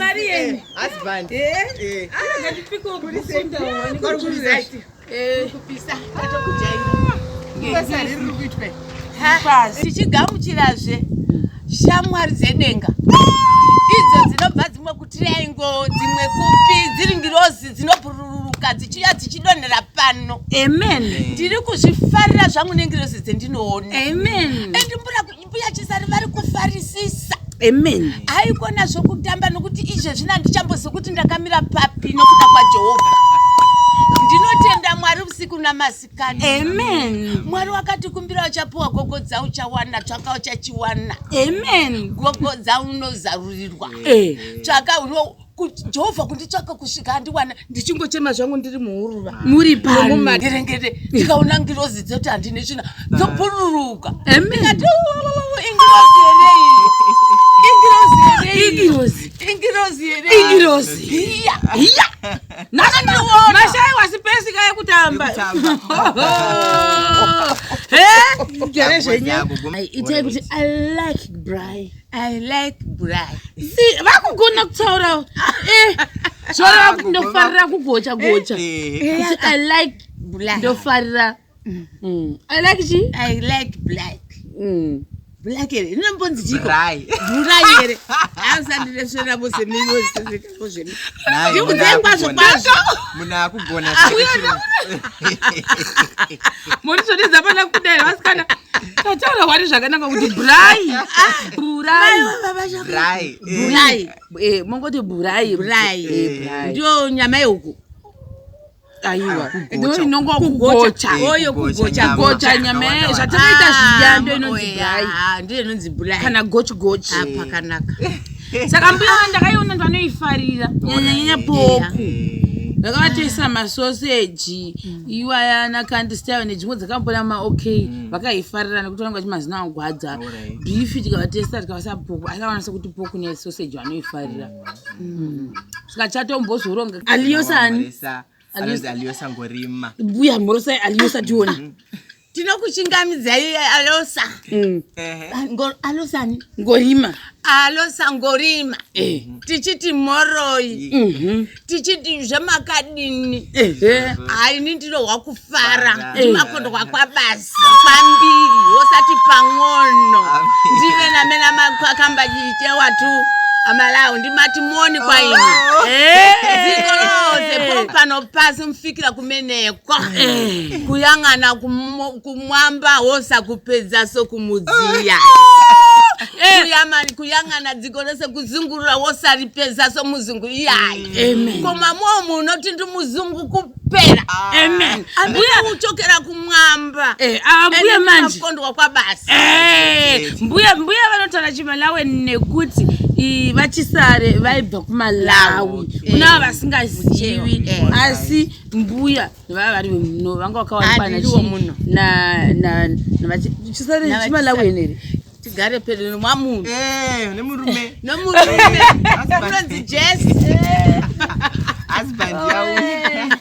mari yenyu. Husband. Eh? Eh. Ah, ngatipike kusunda Kuri kupisa. Eh. Kupisa tatokujaira. Basa riri kuitwa. Pasi. Tichigamuchirazve shamwari dzedenga idzo dzinobva dzimwe kutriangle, dzimwe kupi, dziri ngirozi dzinobhururuka dzichiuya dzichidonhera pano. Amen. Ndiri kuzvifarira zvangu nengirozi dzendinoona. Amen. And mbuya Chisari vari kufarisisa. Amen. Haikona zvokutamba, nokuti izvezvi handichambozivi kuti ndakamira papi nokuda kwaJehovha. Ndinotenda Mwari usiku namasikati. Amen. Mwari wakati, kumbira uchapiwa, gogodza uchawana, tsvaka uchachiwana. Amen. Gogodza unozarurirwa. Eh. Tsvaka uno Jehovha kunditsvaka kusvika andiwana, ndichingochema zvangu ndiri muhuruva Muri pano. Mumagerengere, ndikaona ngirozi dzoti handine svina, dzobhururuka. Amen. Ndikati, "Ingirozi here iyi? Ingirozi here iyi? Ingirozi. Ingirozi here iyi?" Ingirozi. Iya. Iya. Nakandiona. Mashayiwa sipesi ka yekutamba. Yekutamba. Eh? Gere zvenyu. Gogo- Itai kuti I like braai. I like braai. Si vakugona kutaura. Eh. Zvoreva kuti ndofarira kugocha gocha. Eh. Kuti I like Braai. ndofarira. I like chi? I like black. Black here inombonzi chiko? Braai. Braai here? Asandiresvera vose mivosezvemi. Naye, Ndiudzei kwazvo kwazvo. Munhu akugona. Munisvodedza pana kudai vasikana. Tataura wari zvakanaka kuti braai. Braai. Braai. Eh. Braai. Eh, mongoti braai. Braai. Eh, braai. Ndiyo nyama yehuku. Aiwa. Kugocha. Ndiyo inongo kugocha. Eh, Oyo kugocha kugocha. nyama. Kugocha nyama Yakawanda wanda. zvatakaita zviya ndo inonzi oya, braai. ah, ndiyo inonzi braai. Kana gochi gochi. Pakanaka. Saka mbuya ndakaiona ndanoifarira. Nyanyanyanya poku. Eh. Ndakavatoisa masoseji iwaya nakandi style nedzimwe dzakambona maok, vakaifarira nekuti vanenge vachi mazino angwadza. Alright. Beef tikavatesta, tikavasa pork, asi vaona sekuti pork nesoseji vanoifarira. Saka chatombozoronga Aliyosani. Marisa, anonzi Aliosa Ngorima. Mbuya, mhorosai Aliosa tiona. Tinokuchingamidzai, Alosa. Ehe. Alosani? Ngorima. Alosa Ngorima. Eh. Tichiti moroi. Tichiti zvemakadini? Ehe. Haini, ndinohwa kufara. Fara. Ndimakondwa kwabasi kwambiri, wosati pang'ono. Amen. Ndive namene makamba chichewatu amalawu, ndimati moni kwa inu dziko lose pompano pasi mufikira kumeneko, kuyang'ana kumwamba wosakupedza kumudziya. Kuyang'ana dziko rose kuzungurira wosaripedza somuzungu iyayi. Amen. Koma mo munoti ndi muzungu kupera. Amen. Ambuya uchokera kumwamba. Eh, ah, mbuya manje. Kondwa kwabasi. Eh, mbuya vanotaura chiMalawi nekuti vaChisare vaibva kuMalawi. Okay. Kuna vasingazivi, Eh. asi mbuya vava vari vemuno, vanga vakawanikwa Andiriwo muno. Chisare. NavaChisare. ChiMalawi henere. Tigare pedo nemwamunhu. Eh, nemurume. Nomurume unonzi Jesi. Husband yauya.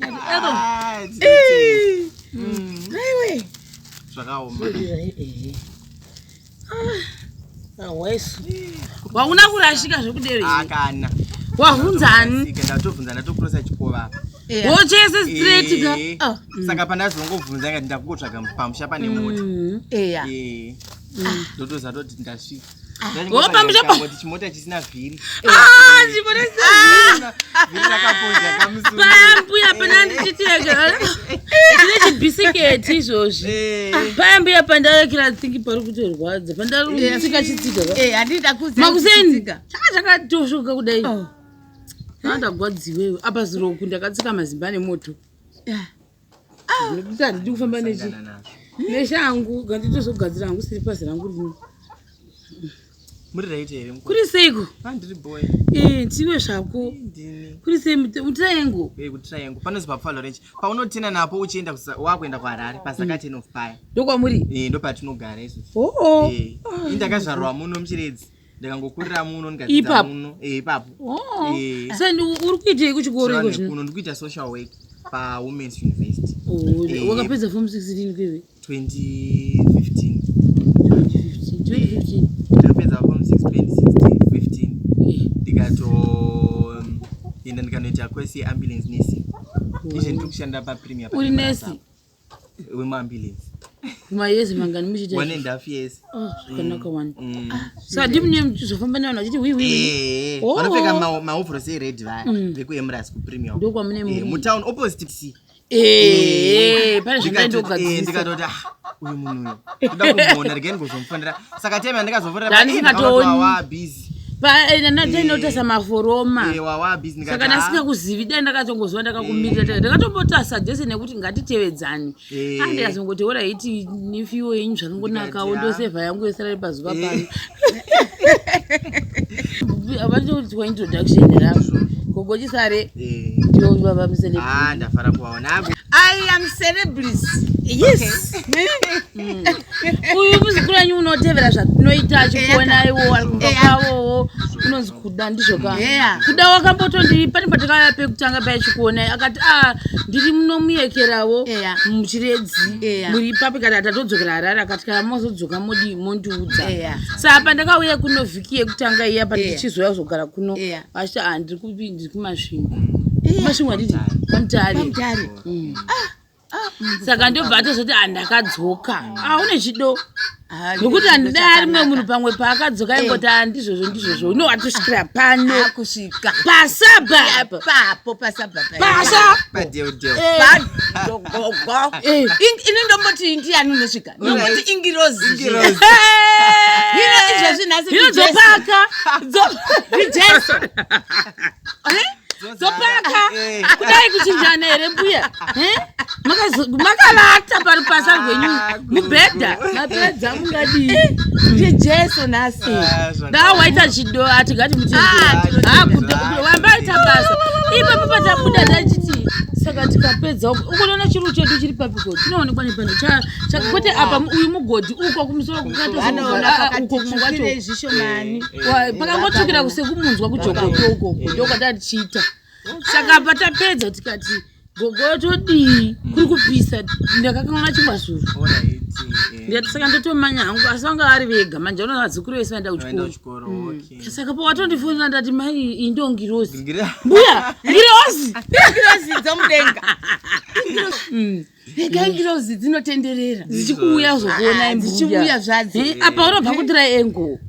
Ah, tinotenda. Zvakaoma. Awaisu wauna kurashika zvekudero. Ah, kana. Wahunzani? Ndatobvunza, ndatokurosa chikova. Wochese straight ka. Eh, Oh. Saka pandazongobvunza ngati ndakungotsvaga pamusha pane mota. Eya. Eh. Ndotoziva toti ndasvika. Oh, pamusha Kuti chimota chisina vhiri. Ah, chimota. Vhiri rakaponja kamusungu. Paya mbuya pana ndichiteka chine chibhisiketi izvozvi. Eh. Paya mbuya pandarekera thingi pari kutorwadza pandaritsika chitsika. Handida kuziva. Makuseni chaka chakatosvoka kudai. Andagwadziwewe apa ziroku ndakatsika mazimba nemoto nekuti handidi kufamba Sangana nazvo. neshangu, ganditozogadzira hangu siripasi rangu rino. Muri right here, mukuru? Kuri seiko? Ah, ndiri boy. Ndiwe zvako. Ndini. Kuri sei muTriangle? Eh, kuTriangle panonzi paBuffalo Ranch, paunotena napo uchienda wakuenda kuHarare, pasaka 10 of paya. Ndokwamuri? Eh, ndo patinogara isusu. Oo. Eh, ini ndakazvarwa muno muChiredzi, ndikangokurira muno, ndikadzidza Ipapo? muno. Eh, ipapo. Oh. Eh. Sa uri kuitei kuchikoro iko zvino? Kuno ndikuita social work paWomen's University. Oh, Eh. wakapedza form 16 kweve? 2015. 2015, 2015. Ndakapedza form 6 2016 15. Enda ndikanoita course yeambulance nursing. Izve ndiri kushanda papremier. Uri nesi? Wemuambulance. Mayezi mangani muchiita? 1.5 years. Oh, zvakanaka wani. Saka ndimune muchizofamba nevanhu vachiti wi wi. Eh, Oh. vanopfeka maovhorosi ered vaya vekuemras kupremier. Ndokwamune muri. Mutown opposite C. Eh, pane Ndikatoti, zvandaindogadzirisa. ndikatoti ah, uyu munhu uyu ndoda kumuona, regai ndigozomufonera. Saka time yandikazofonera Ndandisingatooni. wa busy. Ndatendotasa maforoma. Wa busy ndikati Saka ah, ndasingakuzivi, dai ndakatongoziva ndakakumirira. Ndakatombota suggestion yekuti ngatitevedzane. Ah, ndikazongoti ora iti nefiwo yenyu zvakangonakawo, Ndikati, ah. ndosevha yangu yesara pazuva pano. Avatoitwa introduction ravo. Gogochisare ndivo baba musele. Ah, ndafara kuvaona. Ah, I am cerebris. Yes. Uyu muzukuru wenyu unotevera zvatinoita achikuona iwo ari kumba kwavowo unonzi Kuda, ndizvo ka? Yeah. Kuda wakambotondi pane patakauya pekutanga paichikuonai akati a ndiri munomuyekerawo muChiredzi muri ipapo, ikati atatodzokera Harare, akati kana mozodzoka modi mondiudza. Saka pandakauya kuno vhiki yekutanga iya pandichizouya kuzogara kuno achiti a ndiri kupi, ndiri kuMasvingo. Masvingo handiti? KwaMutare. Pamutare. Saka ndobva atozoti handakadzoka aune chido nokuti handidai ari mumwe munhu pamwe paakadzoka aingoti a ndizvozvo ndizvozvo, no atosvikira pano. Akusvika pasabha apa. Papo pasabha. Pasa. Padeudeu. Pagogo. Ini ndomboti ndiani unosvika, ndomboti ingirozi. Ingirozi. Hino izvezvi nhasi Hino ndiJesu. dzopaka. NdiJesu. Dzopaka kudai kuchinjana here mbuya? Eh? Makavata parupasa rwenyu mubhedha mapedza mungadii? NdiJesu nhasi. Da waita chido atingati Ah, tinotenda. wambaita basa ipapo patabuda tachiti saka tikapedza uko ukunoona chiru chedu chiri papiko chinoonekwa nepano kwete apa uyu mugodhi uko kumusoro. Vanoona pakati Uko kumwe kwacho tsvukirei zvishomani. Pakangotsvukira kusekumunzwa kujokoto uko ndokwatati tichiita. Saka patapedza tikati gogo todii, kuri kupisa, ndakakanganwa chingwa zuro. Alright, Ndikati saka ndotomanya hangu, asi vanga vari vega manje unoona vadzukuru vese vaenda Vaenda kuchikoro. kuchikoro, okay. Saka pawatondifonera ndati mai iyi ndo ngirozi. Ngira- Mbuya ngirozi. Ingirozi dzomudenga. Rega, ingirozi dzinotenderera. Dzichikuuya zokuonai. Ah, dzichiuya zvadzo. Apa unobva kutirai engo.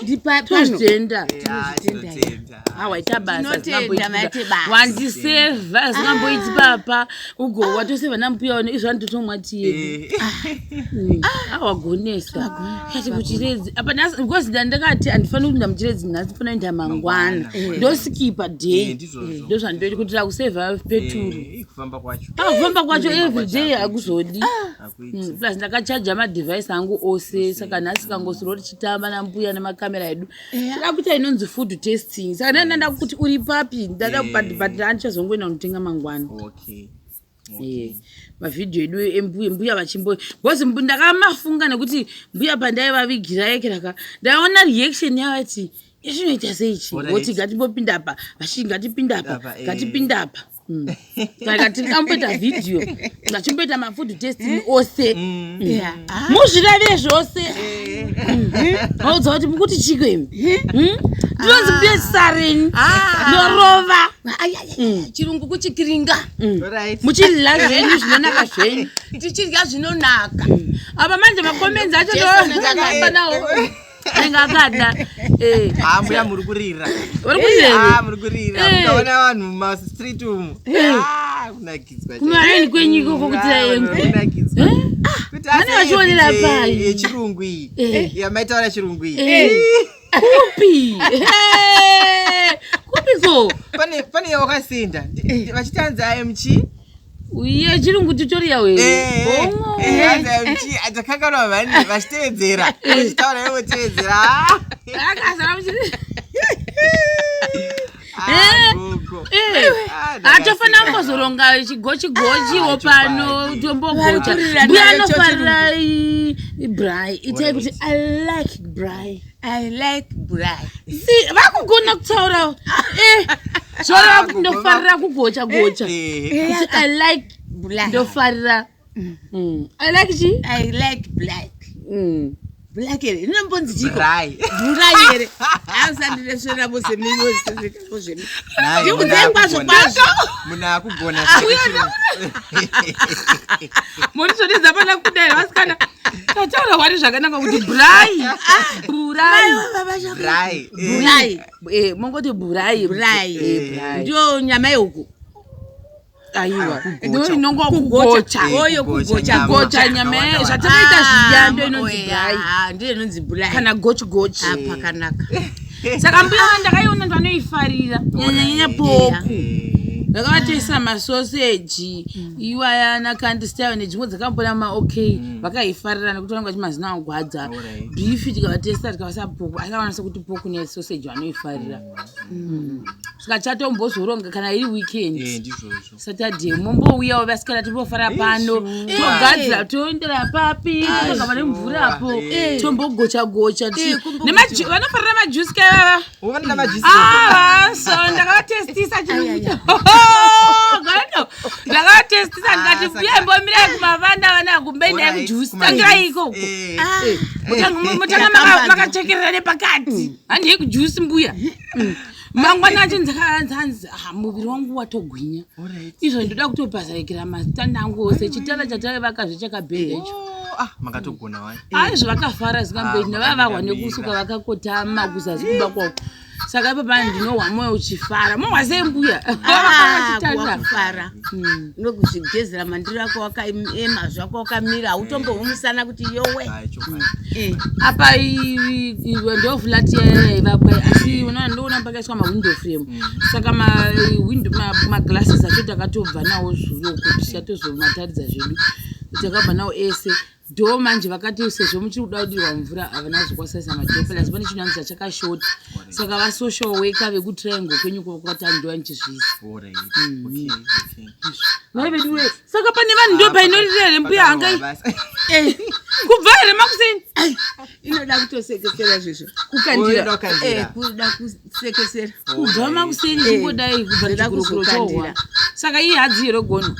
Ndipapano. Tozvitenda. Ah, tinotenda. Waita basa. Tinotenda, maite basa. Wandisevha zingamboiti papa ugo watosevha nambuya one izvo andotomwa tiyedu. Awagonesa kati kuChiredzi apa nhasi because ndandakati handifaniri kuinda muChiredzi nhasi, ndifana kuenda mangwana, ndoskipa day. Ndizvozvo. Ndozvandoiti kuitira kusevha peturu. Kufamba kwacho. Ah, kufamba kwacho everyday hakuzodi. Hakuiti. Plus ndakachaja madhivhaisi angu ose, saka nhasi kangosiro tichitamba nambuya nemakamera edu tida kuita inonzi food testing. Saka ndanda kuti uri papi ndada but handichazongoenda kunotenga mangwana. Mavhidhiyo edu embuya, mbuya vachimbo because ndakamafunga nekuti mbuya pandaivavigira yekeraka ndaiona reaction yavati izvinoita seichi. Voti ngatimbopinda apa, vachiti ngatipinda apa. Apa, eh. Ngatipinda apa. Saka tingamboita vhidhiyo ngachimboita mafood testing ose. Muzviravire zvose, vaudza kuti mukuti chiko imi. Ndinonzi mbuya sareni norova. Chirungu kuchikiringa. Muchidya zvenyu zvinonaka zvenyu. Tichidya zvinonaka. Apa manje macomments acho Jesu ndopanawo anenge akada. Ah, mbuya muri kurira. Uri kurira. Ah, muri kurira. Mukaona vanhu mumastreet umu, Ah, kunakidzwa chaiko. Kumaraini kwenyu ikoko kuti Ah, aengu. kunakidzwa. Kuti Vane asi vachionera pai. yechirungu iyi yamaitaura chirungu iyi. Kupi? Kupiko? Pane yawakasinda vachiti hanzi IMG. Yechirungu tutorial here? Hongo. Hanzi IMG atakanganwa vani vachitevedzera vachitaura ivo tevedzera. Akazara muchiri. Ah, gogo. Ah, Atofanira kumbozoronga chigochigochiwo Ah, pano chokwadi. tombogocha. Vari kurira Mbuya nayo anofarira braai, itai kuti I like braai. I like braai. Si vakugona kutaura zvoreva Ah, kuti gogo ndofarira kugocha gocha. Kuti I like Braai. ndofarira. I like chi I like black. Black here inombonzi chiko? Braai. Bhurai here? Ausandiresvera vose mimozeko zvemi. Nhai, Ndiudzei kwazvo kwazvo. Munhu akugona Murizvodidza pana kudai vasikana. Tataura wari zvakanaka kuti bhurai. Bhurai. Braai. Bhurai. Eh, mongoti bhurai. Bhurai. Eh, bhurai. Ndiyo nyama yehuku. Aiwa. Kugocha. Ndiyo inongo kugocha. Eh, Oyo kugocha kugocha. nyama. Kugocha nyama Yakawanda zvatinoita zviya ndo inonzi Ah, bhurai. oya, ndiyo inonzi bhurai. Kana gochi gochi. Ah, pakanaka. Saka mbuya ndakaiona ndanoifarira. Nyanyanyanya poku. Eh. Ndakavatoisa masoseji iwaya nakandi style nedzimwe dzakambona maok vakaifarira nekuti vanenge vachimazina agwadza. Alright. Beef tikavatesta tikavasa poku asi avanasa kuti poku nesoseji vanoifarira. Saka chatombozoronga kana iri Eh, weekend ndizvozvo. Saturday mombouyawo vasikana timbofara pano togadzira toendera papi togava nemvurapo Eh. tombogocha gocha Eh, kumbogocha. vanofarira majusi kaivava Oh, vanoda majusi. Ah, so ndakavatestisa chirungu gono ndakavatestisa ndikati Ah, mbuya saka- imbomirai kumavanda vana kumboendai Alright, kujusi kumajuice. tangirai ikoko Eh. mutanga makachekerera nepakati handei kujusi mbuya mangwana acho nzanzi muviri wangu watogwinya Alright. izvo ndoda kutobhazaikira matanda angu ose chitanda chataivakazve chakabhedha icho Oh, ah, makatogona wani. aizvo vakafara zingambei Ah, nevavahwa makandamira. nekusuka vakakotama kuzasi kumba kwavo saka ipapa ndinohwa mwoyo uchifara mohwa sei mbuya Ah, Vakachitanda. wakufara nokuzvigezera mandiro ako wakaema zvako wakamira hautombohumusana kuti yowe Ai, chokwadi. Eh, apa ndo flat yaivakwa asi unoona ndoona pakaiswa mawindow frame saka maglasses acho takatobva nawo zuro kuti tisatozomataridza zvedu takabva nawo ese dho manje vakati sezvo muchiri kuda kudirwa mvura havana kuzokwanisa madho plus pane chinhu anzi chakashota saka vasocial worker vekutriangle kwenyu kwakati andiwa ndichizviisa. Alright. Okay, okay. Vai vedu we, saka pane vanhu ndo painorira here mbuya Pakarova hangai basa. kubva here makuseni? Inoda kutosekesera zvezvo. Kukandira. Oida kukandira. Eh, kuda kusekesera. Kubva makuseni chingodai kubva Ndoda chikorokoro chohwa. kuzokandira. Saka iyi hadzi here gono?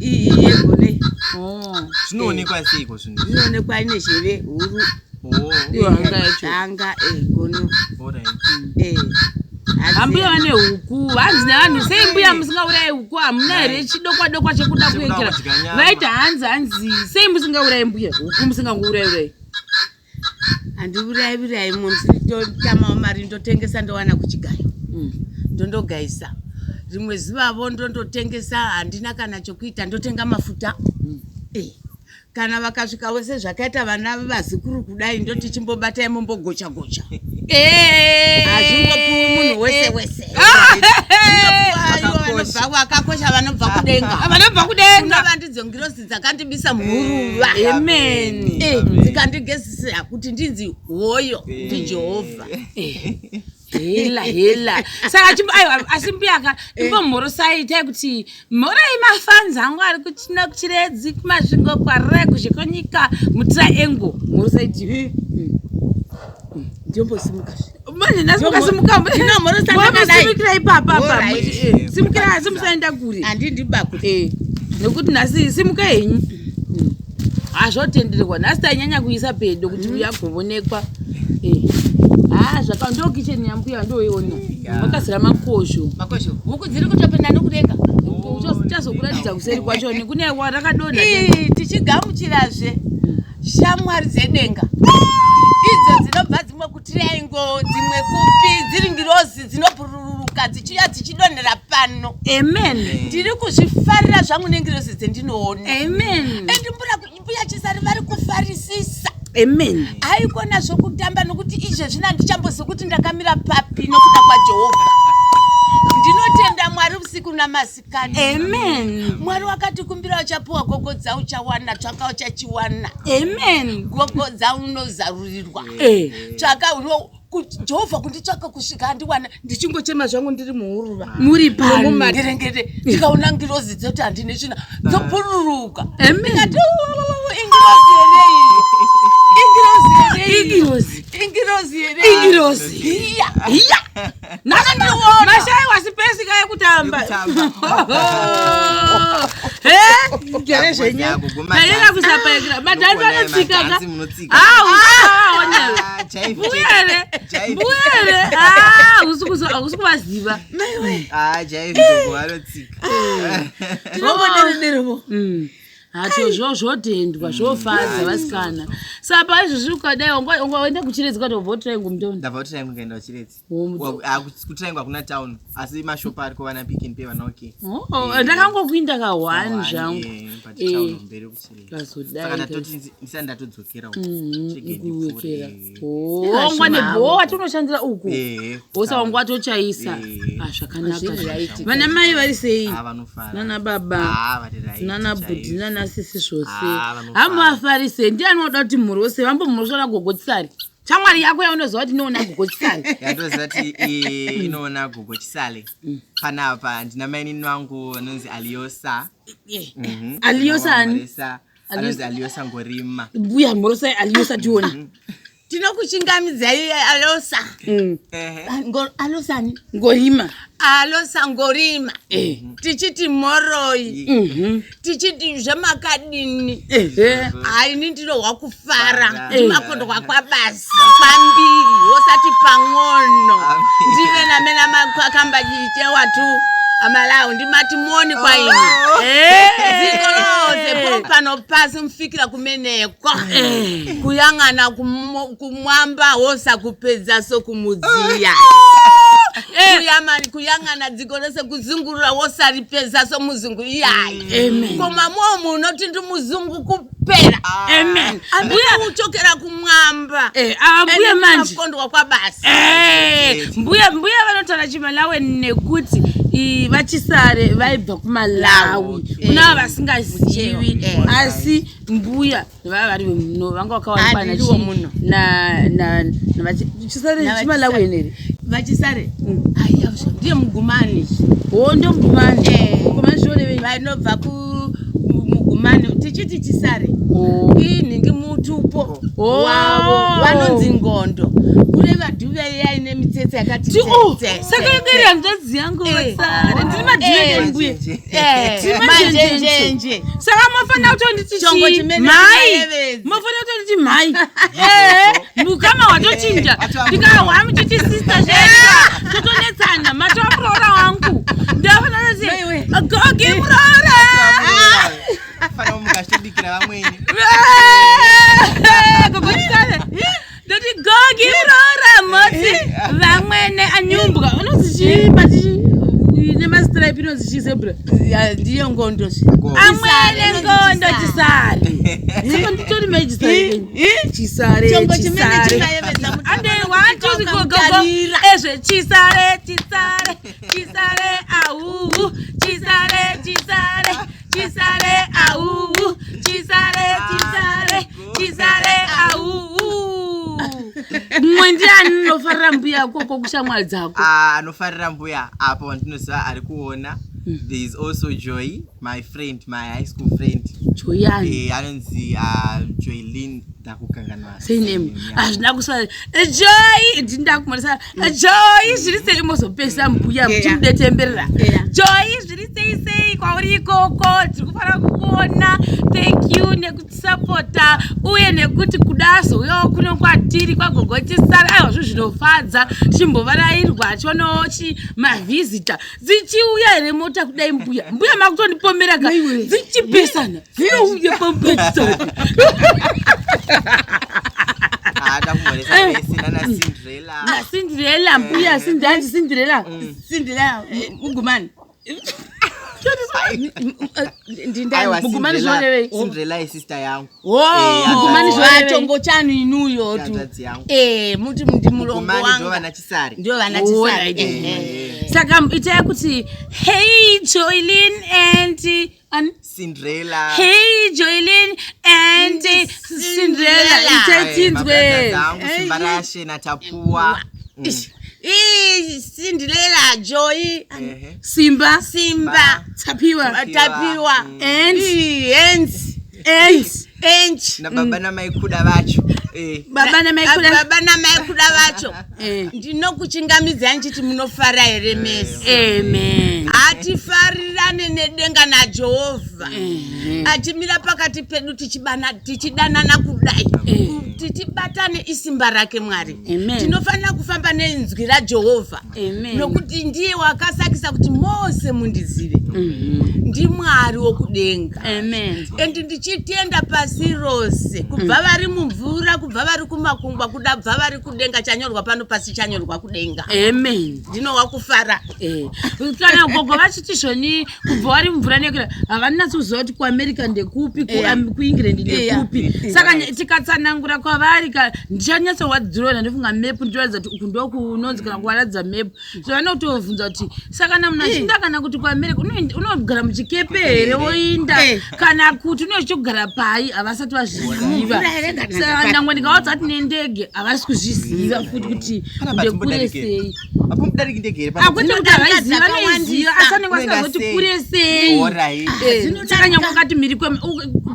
Iyi yegone. Oh. Zvinoonekwa seiko zvinhu izvi? Inoonekwa ine zheve huru. Oh, Iyo hanga yacho. Hanga gono. alright. Eh, hadzi- Hambuya vane huku hanzi nevanhu sei mbuya musingaurayi huku hamuna here chidokwa dokwa chekuda Chekuda kuekera kudya nyama. vaita hanzi hanzi sei musingaurayi mbuya huku musingangourayi urayi? Handiurayi urayi momsi, ndotamawo mari ndotengesa ndowana kuchigayo ndondogaisa rimwe zuvavo ndondotengesa handina kana chokuita ndotenga mafuta. Eh, kana vakasvika vose zvakaita vana vazukuru kudai ndoti chimbobatai mombogocha gocha. Hazvingopiwi munhu wese wese. Zvinopiwa ivo vanobva vakakosha vanobva kudenga. Vanobva kudenga. Kunova ndidzo ngirozi dzakandibisa muhuruva. Amen. Eh, dzikandigezisira kuti ndinzi hoyo ndiJehovha. Hela hela, saka chimbo aiwa asi mbuyaka imbomhorosai itai kuti mhorai mafanzi angu ari kuchina kuChiredzi kuMasvingo kwarira kuzvikonyika mutriangle mhorosai ti. Ndombosimuka. Manje nhasi mukasimuka Ndinomhorosa ndakadai. simukira ipapa apa. Alright. Simukira asi musaenda kure. Handindibakuti. Eh, nekuti nhasi simuka henyu hazvotenderwa nhasi tainyanya kuisa pedo kuti uyagovonekwa. Ha, zvaka ndo kitchen yambuya ndoiona makazara makosho. Makosho huku dziri kutopinda nokudenga. Chazokuratidza kuseri kwacho nekune rakadonha. Ii, tichigamuchirazve shamwari dzedenga idzo dzinobva dzimwe kutriangle dzimwe kupi dziri ngirozi dzinobhururuka dzichiuya dzichidonhera pano. Amen. Ndiri kuzvifarira zvangu nengirozi dzendinoona. Amen. And mbuya Chisari vari kufarisisa. Amen. Haikona zvokutamba nokuti izvezvi handichambozivi kuti ndakamira papi nokuda kwaJehovha. Ndinotenda Mwari usiku namasikati. Amen. Mwari wakati kumbira uchapiwa, gogodza uchawana, tsvaka uchachiwana. Amen. Gogodza unozarurirwa. Tsvaka uno Jehovha kunditsvaka kusvika andiwana ndichingochema zvangu ndiri muhuruva. Muri pano. Mumagerengere ndikaona ngirozi dzoti handine svina dzobhururuka. Amen. Ndikati, "Oh, ingirozi here iyi? Ingirozi here iyi? Ingirozi. Ingirozi here iyi?" Ingirozi. Iya. Iya, mashaiwa sipesi kayekutamba. Yekutamba. He. Gere zvenyu. Taira kusapaikira. Madhanzi anotsika ka. Ah, usaona. Mbuyere. Mbuyere. Ah, usiku kuvaziva. Ah, jaivi gogo vanotsika. Tinongodero Hacho zvotendwa zvofadza vasikana. Saka izvozvi ukadai wangaenda kuChiredzi kwati wabva kuTriangle mutoni. Ndabva kuTriangle nkaenda kuChiredzi. KuTriangle hakuna town asi mashopu ariko vana Pick n Pay vana OK. Oh, ndakangokuinda ka one zvangu. But town mberi kuChiredzi. Saka ndatoti ndisati ndatodzokera uko. Kuwekera. Oh, ngwane bho watonoshandira uku. Wosa wangu watochaisa. Ah, zvakanaka. Vana mai vari sei? Nana baba. Nana bhudhi nana sisi zvose. Hamuvafarise. Ndiani wada kuti mhorose vambomhoroswa nagogo Chisari? Shamwari yako yaunoziva kuti inoona gogo Chisale. Yandoziva kuti inoona gogo Chisale. Panapa ndina mainini vangu vanonzi Aliosa. Aliosa ani? Anonzi Aliosa Ngorima. Mbuya mhorosai Aliosa tione. Tinokuchingamidzai Alosa. Alosani? Ngorima. Alosa Ngorima. Tichiti moroi. Tichiti zvemakadini. Haini ndinohwa kufara. Ndimakondwa kwabasi. Kwambiri. Wosati pang'ono. Ndive namena makamba chichewatu. Amalau ndimati moni kwa inu. Dziko lose pano pasi mufikira kumeneko. Kuyang'ana kumwamba wosa kupedza so kumudziya. Kuyang'ana dziko lose kuzungurura wosaripedza so muzungu iyayi. Koma momu unoti ndi muzungu kupera. Amen. Ambuya uchokera kumwamba. Ambuya manje. Kondwa kwa basi. Mbuya vanotaura chiMalawi nekuti vaChisare vaibva kuMalawi. Kuna vasingazivi asi mbuya vava vari vemuno vanga vakawanikwa na Chisare chiMalawi here? VaChisare. Aiya ndiye Mugumani. Oh, ndio Mugumani. Mugumani zvorevei? Vanobva ku Mugumani tichiti Chisare. Inhingi mutupo wavo vanonzi Ngondo. Kureva dhuve iya ine mitsetse yakati tsetse. Saka yanga iri hanzvadzi yangu vaChisare. Ndiri madhuve mbuya. Manjenjenje. Saka mofanira kutonditi chii? Mai. Mofanira kutonditi mai. Mukama watochinja. Ndikahwa muchiti sister zvega. Totonetsana matova muroora wangu. Ndafanira kuti gogi muroora. Fanira mukachitobikira vamweni. Gogo Chisare. Ndoti gogi muroora moti vamwene anyumbwa. Unonzi chii pati nemastripe inonzi chii zebra? Ndiyo Ngondo. Amwene Ngondo Chisare. Saka nditori mai Chisare. Chisare Chisare. Ande 1 2 3 go go go. Ezve Chisare Chisare Chisare au Chisare Chisare Chisare au Chisare Chisare Chisare au. Mumwe ndiani unofarira mbuya koko kushamwari dzako? Anofarira mbuya apo wandinoziva ari kuona. There is also Joy, my friend, my high school friend. Joy ani? Anonzi Joylin ndakukanganwa. Say name. Hazvina kuswa. Joy ndindakumoresa. Joy zviri sei mozopesa mbuya muchimudetemberera. Joy zviri sei sei kwauri ikoko tiri kufara kukuona. Thank you nekutisapota uye nekuti kuda azouyawo kuno kwatiri kwagogo Chisare. Aiwa zvinhu zvinofadza tichimbovarairwa tionawo mavhizita. Dzichiuya here mota kudai mbuya? Mbuya makutondipomera ka. Dzichipesana. Dzinouya pamupedzisana. Ndakumhoresa vese nana Cinderella. Na Cinderella mbuya Cinderella Cinderella. Cinderella Mugumani. Aiwa, Mugumani zvorevei? Cinderella isister yangu. Mugumani zvorevei? Chongo chanu inuyo tu. Hanzvadzi yangu. Muti ndi mulongo Mugumani ndo wanga. vana Chisare. Ndio vana Chisare. Saka itai kuti hey Joylin and Cinderella. Hey Joylin and Cinderella. Itai tinzwe. Zangu Simbarashe na Tapuwa. Cinderella Joy. Simba. Simba. Tapiwa. Tapiwa. And And and Na baba namai kuda vacho. Baba namai kuda. Baba namai kuda vacho. Ndinokuchingamidzai ndichiti munofara here mese. Amen. Hatifarira tiwirirane nedenga naJehovha achimira pakati pedu tichidanana kudai, kuti tibatane isimba rake Mwari. Amen. Tinofanira kufamba nenzwi raJehovha, Amen. nokuti ndiye wakasakisa kuti mose mundizive. NdiMwari wokudenga. Amen. And ndichitenda pasi rose, kubva vari mumvura, kubva vari kumakungwa, kudabva vari kudenga, chanyorwa pano pasi chanyorwa kudenga. Amen. Ndinowa kufara. Kana gogo vachiti zvoni kubva vari mumvura nekura, havanatsi kuziva kuti kuAmerica ndekupi, kuEngland ndekupi. Saka tikatsanangura kwavari ka, ndichanyatsowadhirona, ndofunga mepu, ndinoratidza kuti uku ndokunonzi, kana kuvaratidza mepu. So vanotovhunza kuti saka kana munhu achiinda kana kuti kuAmerica, unogara muchikepe here woinda, kana kuti unochigara pai? Havasati vazviziva. Mumvura here kana Saka nangwe ndikavaudza kuti nendege, havasi kuzviziva futi kuti Panapa ndekure hatimbodariki. sei. Hapamudariki ndege here? Akuti kuti havaiziva, Dzinodarika vanoiziva, dzakawandisa. asi anenge vasingazoti Unoenda kure sei. Alright. Saka nyangwe wakati mhiri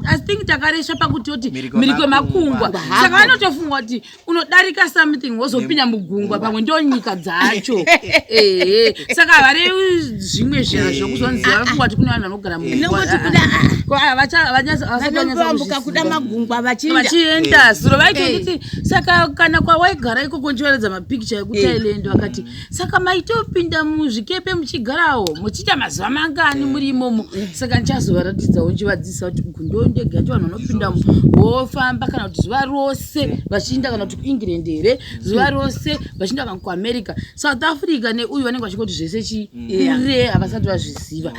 I think takaresha pakutoti Mhiri mhiri kwemakungwa, kwemakungwa. saka vanotofunga kuti unodarika something wozopinda mugungwa, pamwe ndo nyika dzacho. Ehe, saka havarevi zvimwe zvazvo kuzonziva, vafunga kuti kune vanhu vanogara mugungwa. Nekuti kuda Havasati vanomboambuka kuda magungwa vachiinda. Vachienda zuro vaitonditi saka kana kwawaigara ikoko, ndichivaratidza mapikicha ekuThailand, vakati saka maitopinda muzvikepe muchigarawo muchiita mazuva mangani muri imomo? Saka ndichazovaratidzawo, ndichivadzidzisa kuti uku ndo ndege yacho, vanhu vanopinda vofamba kana kuti zuva rose vachiinda kana kuti kuEngland here, zuva rose vachiinda kana kuAmerica. South Africa neuyu vanenge vachingoti zvese chi kure, havasati vazviziva.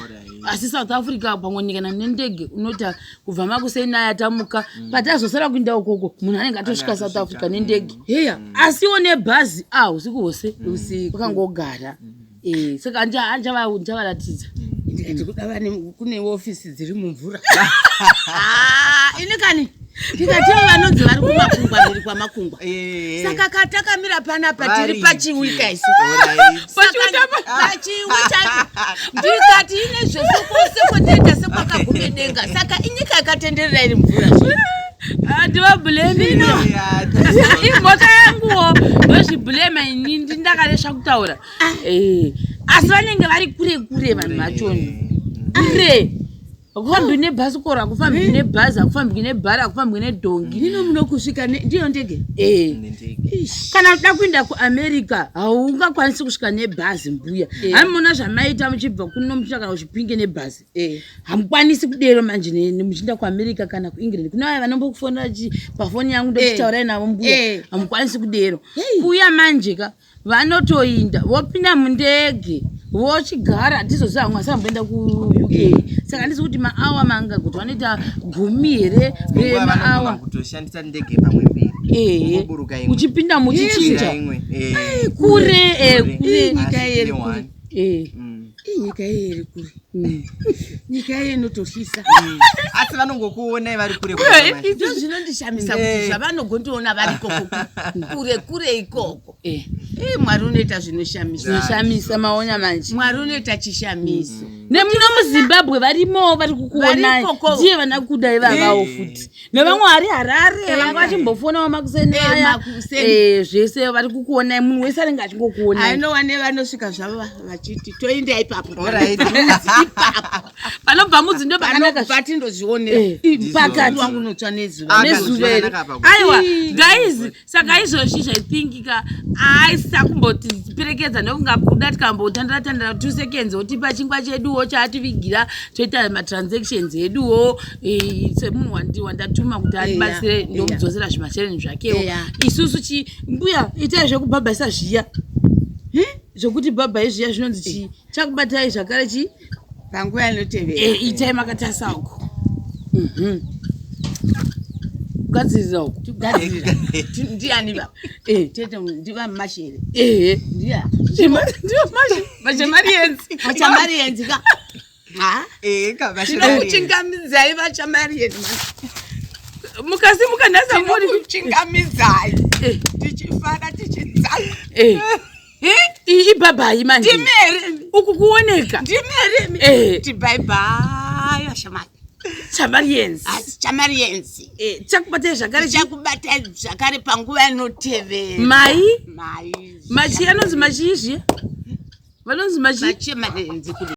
Asi South Africa pamwe nyika nendege unoita kubva makuseni aya tamuka, patazosara kuinda ukoko munhu anenge atosvika Anenge South atosvika. Africa nendege. Heya. Asiwo nebhazi a usiku hwose Usiku. wakangogara. Saka ndichavaratidza. Ndikati kuda vane kune ofisi dziri mumvura. Ah, ini kani ndikativo vanonzi vari kumakungwa, mhiri kwamakungwa. Saka katakamira panapa tiri pachiwika isu. Pachiwi chacho ndikati ine zvese kwose kwatinoita sekwakagume denga, saka inyika yakatenderera iri mvura zve. Ndivabhulemi, imhosva yanguwo, ndozvibhulema ini, ndindakaresva kutaura. Asi vanenge vari kure kure, vanhu vachoni kure, hakufambwi nebhasikoro, hakufambwi nebhazi, hakufambwi nebhari, hakufambwi nedhongi. Ino munokusvika ndiyo ndege. Kana uda kuenda kuAmerica haungakwanisi kusvika nebhazi, mbuya. Hamuna zvamaita muchibva kuno muchienda kana kuChipinge nebhazi, hamukwanisi kudero manje muchienda kuAmerica kana kuEngland. Kuna vaya vanombokufonera pafoni yangu, ndochitaurai navo, mbuya. Hamukwanisi kudero. Kuuya manje ka, vanotoinda vopinda mundege vochigara. Handizoziva hamwe asamboenda kuUK, saka handisi kuti maawa manga kuti vanoita 10 here maawa. Kutoshandisa ndege pamwe mbiri. Ehe. Kungoburuka imwe. Uchipinda muchichinja. Imwe. Kure, kure. Nyika Asi iri ne one. Inyika iye iri kure, nyika iye inotohlisa. Asi vanongokuonai vari kure kure manje. Ndo zvinondishamisa kuti zvavanogondiona vari ikoko kure kure ikoko. Mwari unoita zvinoshamisa. Zvinoshamisa, maona manje. Mwari unoita chishamiso. Nemuno muZimbabwe varimowo vari kukuonai. Varikoko. Ndiye vana kudai vavawo futi nevamwe vari Harare, vanga vachimbofonawo makuseni aya. Makuseni. Zvese vari kukuonai, munhu wese anenge achingokuonai. Ainowa nevanosvika zvavo vachiti toinda ipapo. Alright. Ipapo. Panobva mudzi ndo pakanaka. Panobva tindozvionera. Pakati. Wangu unotsva nezuva. Ah, Nezuva here? Zvakanaka apa. Aiwa guys, saka izvozvi I think ka aisa kumbotiperekedza, ndokunga kuda tikambotandara tandara 2 seconds, otipa chingwa cheduwo chaativigira, toita matransactions eduwo. Semunhu wandatuma kuti atibatsire, ndomudzosera zvimashereni zvakewo. Isusu chi mbuya, itai zvekubhabhaisa zviya, zvokuti bhabhai zviya zvinonzi chii, chakubatai zvakare chi Panguva inotevera. Itai makatarisa uko. Kugadzirira uko. Tugadzirira. Ndiani va tete? Ndiva Mashere? Ehe. Ndiya. Ndiyo machamarienzi. Vachamarienzi ka. Ha? Ka- Tinokuchingamidzai, vachamarienzi. Mukasimuka nhasi amuri Tinokuchingamidzai tichifara, tichidzana. Iyi ibhabhai manje. Ndimere. Uku kuoneka. Ndimere. Tibhaibai, vashamari. Chamarienzi. Chamarienzi. Chakubatai zvakare. Tichakubatai zvakare panguva inotevera. Mai. Mai. Machi anonzi machii zviya, vanonzi machi Machemarienzi kudi.